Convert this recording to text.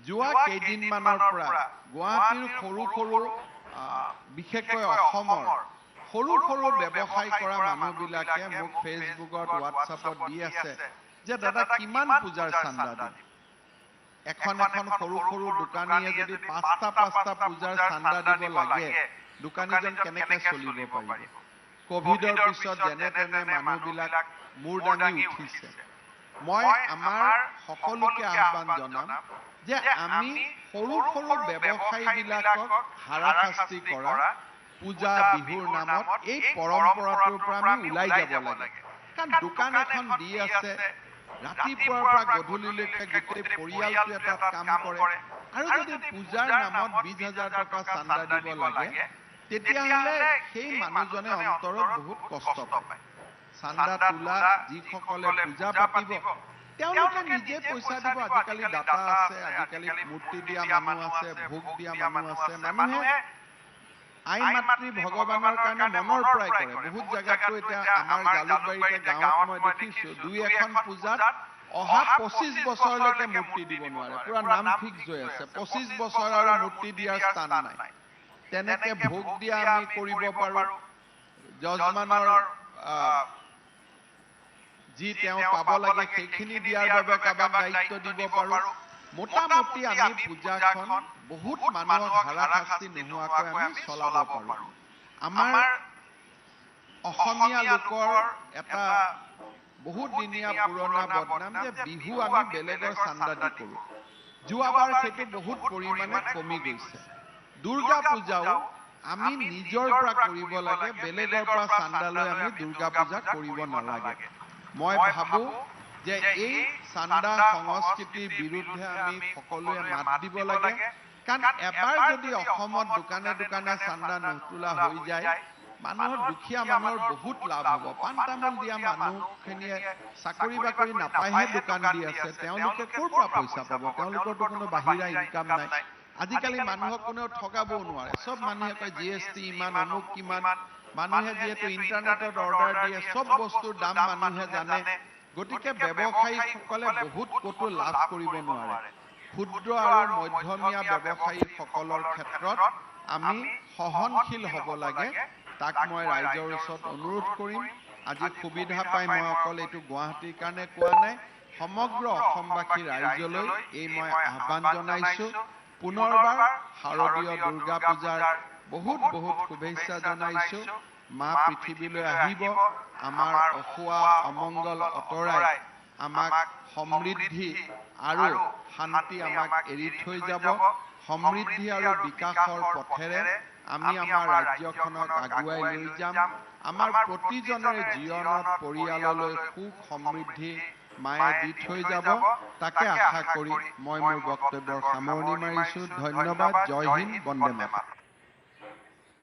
যোৱা কেইদিনমানৰ পৰা গুৱাহাটীৰ সৰু সৰু, বিশেষকৈ অসমৰ সৰু সৰু ব্যৱসায় কৰা মানুহবিলাকে মোক ফেচবুকত, হোৱাটছআপত দি আছে যে দাদা, কিমান পূজাৰ চান্দা দিম? এখন এখন সৰু সৰু দোকানীয়ে যদি পাঁচটা পাঁচটা পূজাৰ চান্দা দিব লাগে, দোকানীজন কেনেকে চলিব পাৰিব? কভিডৰ পিছত যেনে তেনে মানুহবিলাক মূৰ দাঙি উঠিছে। মই আমাৰ সকলোকে আহ্বান জনাম যে আমি সৰু সৰু ব্যৱসায়ীবিলাকক হাৰাশাস্তি কৰা, পূজা বিহুৰ নামত এই পৰম্পৰাটোৰ পৰা আমি ওলাই যাব লাগে। কাৰণ দোকান এখন দি আছে, ৰাতিপুৱাৰ পৰা গধূলিলৈকে গোটেই পৰিয়ালটোৱে তাত কাম কৰে আৰু যদি পূজাৰ নামত 20,000 টকা চান্দা দিব লাগে, তেতিয়াহ'লে সেই মানুহজনে অন্তৰত বহুত কষ্ট পায়। চান্দা তোলা যিসকলে পূজা পাতিব, তেওঁলোকে নিজে পইচা দিব। আজিকালি দাতা আছে, আজিকালি মূৰ্তি দিয়া মানুহ আছে, ভোগ দিয়া মানুহ আছে। মানুহে আই মাতৃ ভগৱানৰ কাৰণে মনৰ পৰাই কৰে। বহুত জেগাতো এতিয়া আমাৰ জালুকবাৰীতে গাঁৱত মই দেখিছো, দুই এখন পূজাত অহা 25 বছৰলৈকে মূৰ্তি দিব নোৱাৰে। পুৰা নাম ফিক্স হৈ আছে, 25 বছৰ আৰু মূৰ্তি দিয়াৰ স্থান নাই। তেনেকে ভোগ দিয়া আমি কৰিব পাৰোঁ। যজমানৰ যি তেওঁ পাব লাগে, সেইখিনি দিয়াৰ বাবে কাৰোবাক দায়িত্ব দিব পাৰোঁ। মোটামুটি আমি পূজাখন বহুত মানুহক হাৰাশাস্তি নোহোৱাকৈ আমি চলাব পাৰোঁ। আমাৰ অসমীয়া লোকৰ এটা বহুত দিনীয়া পুৰণা বদনাম যে বিহু আমি বেলেগৰ চান্দা দি কৰোঁ। যোৱাবাৰ সেইটো বহুত পৰিমাণে কমি গৈছে। দুৰ্গা পূজাও আমি নিজৰ পৰা কৰিব লাগে, বেলেগৰ পৰা চান্দা লৈ আমি দুৰ্গা পূজা কৰিব নালাগে। মই ভাবোঁ যে এই চান্দা সংস্কৃতিৰ বিৰুদ্ধে আমি সকলোৱে মাত দিব লাগে। কাৰণ এবাৰ যদি অসমত দোকানে দোকানে চান্দা নোতোলা হৈ যায়, মানুহৰ, দুখীয়া মানুহৰ বহুত লাভ হ'ব। পাণ তামোল দিয়া মানুহখিনিয়ে চাকৰি বাকৰি নাপাইহে দোকান দি আছে। তেওঁলোকে ক'ৰ পৰা পইচা পাব? তেওঁলোকৰতো কোনো বাহিৰা ইনকাম নাই। আজিকালি মানুহক কোনেও ঠগাবও নোৱাৰে। চব মানুহে কয় জিএছটি ইমান, অমুক কিমান। মানুহে যিহেতু ইণ্টাৰনেটত অৰ্ডাৰ দিয়ে, চব বস্তুৰ দাম মানুহে জানে। গতিকে ব্যৱসায়ীসকলে বহুত ক'তো লাভ কৰিব নোৱাৰে। ক্ষুদ্ৰ আৰু মধ্যমীয়া ব্যৱসায়ীসকলৰ ক্ষেত্ৰত আমি সহনশীল হ'ব লাগে, তাক মই ৰাইজৰ ওচৰত অনুৰোধ কৰিম। আজি সুবিধা পাই মই অকল এইটো গুৱাহাটীৰ কাৰণে কোৱা নাই, সমগ্ৰ অসমবাসী ৰাইজলৈ এই মই আহ্বান জনাইছোঁ। পুনৰবাৰ শাৰদীয় দুৰ্গা পূজাৰ বহুত বহুত শুভেচ্ছা জনাইছোঁ। মা পৃথিৱীলৈ আহিব, আমাৰ অসোৱা অমংগল আঁতৰাই আমাক সমৃদ্ধি আৰু শান্তি আমাক এৰি থৈ যাব। সমৃদ্ধি আৰু বিকাশৰ পথেৰে আমি আমাৰ ৰাজ্যখনক আগুৱাই লৈ যাম। আমাৰ প্ৰতিজনৰে জীৱনত, পৰিয়াললৈ সুখ সমৃদ্ধি মায়ে দি থৈ যাব, তাকে আশা কৰি মই মোৰ বক্তব্যৰ সামৰণি মাৰিছোঁ। ধন্যবাদ। জয় হিন্দ, বন্দে মাতৰম।